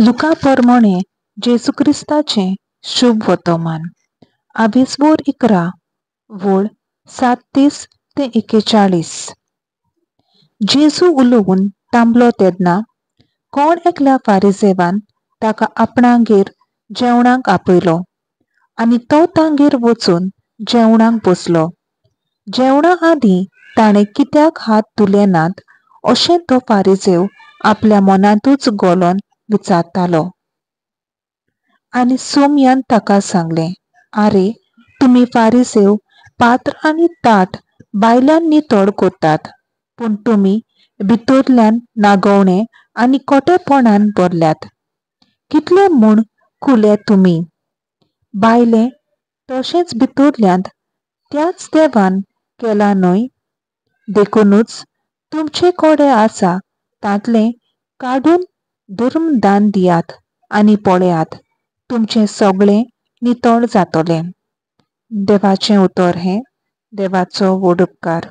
लुका परमोणें जेजू क्रिस्ताचें शुभ वतमान आवेसवोर 11 वळ 37 ते 41. जेजू उलोवन थांबलो तेन्ना कोण एकल्या फारिजेवान ताका आपणागेर जेवणाक आपयलो आनी तो तांगेर वचून जेवणाक बसलो. जेवणा आदीं ताणें कित्याक हात धुले नात अशें तो फारिजेव आपल्या मनांतूच गोलोन विचारतालो. आनी सोमयान ताका सांगलें, आरे, तुमी फारिजेव पात्र आनी ताट भायल्यान नितळ करतात, पूण तुमी भितरल्यान नागोवणे आनी खोटेपणान भरल्यात. कितले म्हूण कुले तुमी? भायलें तशेंच भितरल्यान त्याच देवान केलां न्हय? देखुनूच तुमचे कडेन आसा तांतलें काडून धर्मदान दियात आनी पळयात, तुमचें सगळें नितळ जातलें. देवाचें उतर हें. देवाचो व्हड उपकार.